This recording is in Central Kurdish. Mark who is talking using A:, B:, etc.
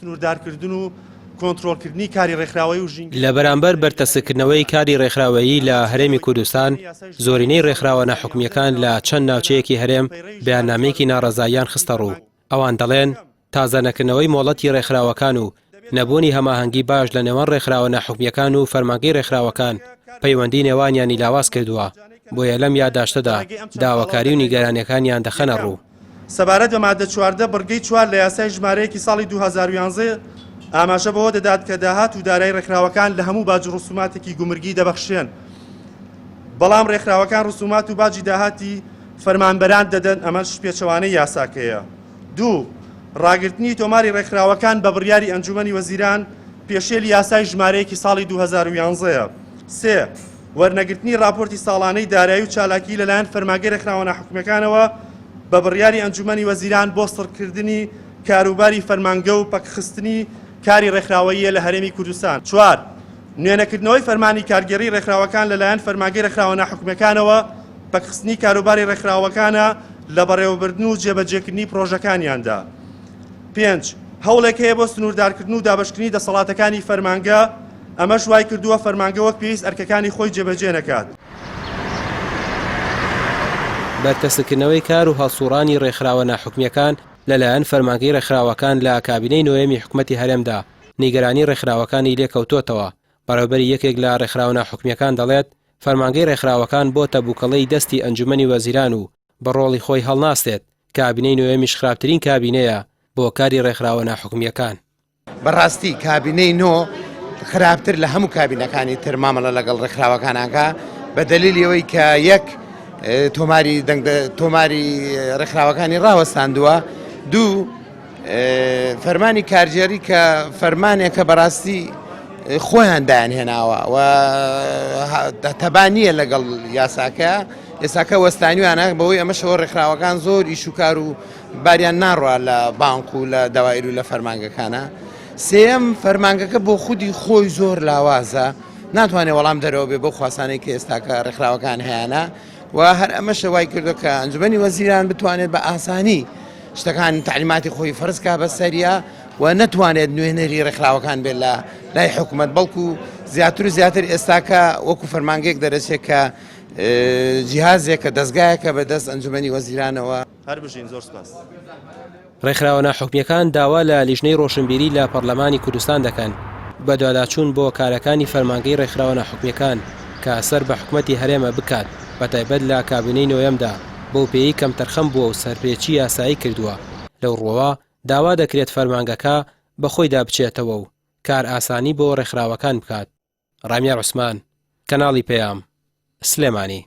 A: سنووردارکردن و کۆنترۆڵکردنی کاری ڕێکخراوەیی و ژینگەی
B: لە بەرامبەر بەرتەسککردنەوەی کاری ڕێکخراوەیی لە هەرێمی کوردستان، زۆرینەی ڕێکخراوە ناحکومییەکان لە چەند ناوچەیەکی هەرێم بەیاننامەیەکی ناڕەزاییان خستەڕوو. ئەوان دەڵێن، تازەنەکردنەوەی مۆڵەتی ڕێکخراوەکان و نەبوونی هەماهەنگی باش لە نێوان ڕێکخراوە ناحکومییەکان و فەرمانگەی ڕێکخراوەکان پەیوەندی نێوانیانی لاواز کردووە، بۆیە لەم یاداشتەدا داواکاری و نیگەرانییەکانیان دەخەنە ڕوو.
A: سەبارەت بە مادە 14 بڕگەی چوار لە یاسای ژمارە یەکی ساڵی 2011 ئاماژە بەوە دەدات کە داهات و دارایی ڕێکخراوەکان لە هەموو باج و ڕسوماتێکی گومرگی دەبەخشرێن بەڵام ڕێکخراوەکان ڕسومات و باجی داهاتی فەرمانبەران دەدەن ئەمەش پێچەوانەی یاساکەیە. دوو، ڕاگرتنی تۆماری ڕێکخراوەکان بە بڕیاری ئەنجومەنی وەزیران پێشێلی یاسای ژمارە یەکی ساڵی 2011 ە. سێ، وەرنەگرتنی ڕاپۆرتی ساڵانەی دارایی و چالاکیی لەلایەن فەرمانگەی ڕێکخراوە ناحکومییەکانەوە بە بڕیاری ئەنجومەنی وەزیران بۆ سڕکردنی کاروباری فەرمانگە و پەکخستنی کاری ڕێکخراوەییە لە هەرێمی کوردستان. چوار، نوێنەکردنەوەی فەرمانی کارگێڕیی ڕێکخراوەکان لەلایەن فەرمانگەی ڕێکخراوە ناحکومییەکانەوە پەکخستنی کاروباری ڕێکخراوەکانە لە بەڕێوەبردن و جێبەجێکردنی پڕۆژەکانیاندا. پێنج، هەوڵێک هەیە بۆ سنووردارکردن و دابەشکردنی دەسەڵاتەکانی فەرمانگە، ئەمەش وایکردووە فەرمانگە وەک پێویست ئەرکەکانی خۆی جێبەجێ نەکات.
B: بەرتەسککردنەوەی کار و هەڵسوڕانی ڕێکخراوە ناحکومییەکان لەلایەن فەرمانگەی ڕێکخراوەکان لە کابینەی نۆیەمی حکومەتی هەرێمدا نیگەرانی ڕێکخراوەکانی لێکەوتۆتەوە، بەڕێوەبەری یەکێک لە ڕێکخراوە ناحکومییەکان دەڵێت، فەرمانگەی ڕێکخراوەکان بۆتە بوکەڵەی دەستی ئەنجومەنی وەزیران و بە ڕۆڵی خۆی هەڵناستێت، کابینەی نۆیەمیش خراپترین کابینەیە بۆ کاری ڕێکخراوە ناحکومییەکان.
C: بەڕاستی کابینەی نۆ خراپتر لە هەموو کابینەکانی تر مامەڵە لەگەڵ ڕێکخراوەکان ئەکا بە دەلیلی ئەوەی کە یەک تۆماری دەنگ تۆماری ڕێکخراوەکانی ڕاوەستاندووە دوو فەرمانی کارگێڕی کە فەرمانێکە بەڕاستی خۆیان دایان هێناوە و تەبا نییە لەگەڵ یاساکە ئێساکە وەستانیوانە بەوەی ئەمەشەوە ڕێکخراوەکان زۆر ئیش و کار و باریان ناڕوا لە بانک و لە دەوائیر و لە فەرمانگەکانە سێیەم فەرمانگەکە بۆ خودی خۆی زۆر لاوازە ناتوانێت وەڵام دەرەوە بێ بۆ خواستانەی کە ئێستاکە ڕێکخراوەکان هەیەە و هەر ئەمەشە وای کردو کە ئەنجومەنی وەزیران بتوانێت بە ئاسانی شتەکان تەعلیماتی خۆی فەرز کا بە سەریا و نەتوانێت نوێنەری ڕێکخراوەکان بێت لە لای حکوومەت بەڵکو زیاتر و زیاتر ئێستاکە وەکو فەرمانگەیەک دەرەچێت کە جیهازێکە دەستگایەکە بە دەست ئەنجومەنی وەزیرانەوە.
A: هەر بژین زۆر سپاس.
B: ڕێکخراوە ناحکومییەکان داوا لە لیژنەی ڕۆشنبیری لە پەڕلەمانی کوردستان دەکەن بەدواداچوون بۆ کارەکانی فەرمانگەی ڕێکخراوە ناحکومییەکان کە سەر بە حکومەتی هەرێمە بکات بەتایبەت لە کابینەی نۆیەمدا بەو پێیەی کەمتەرخەم بووە و سەرپێچی یاسایی کردووە لەو ڕووەوە داوا دەکرێت فەرمانگەکە بەخۆیدا بچێتەوە و کارئاسانی بۆ ڕێکخراوەکان بکات. ڕامیار عوسمان، کەناڵی پەیام، سلێمانی.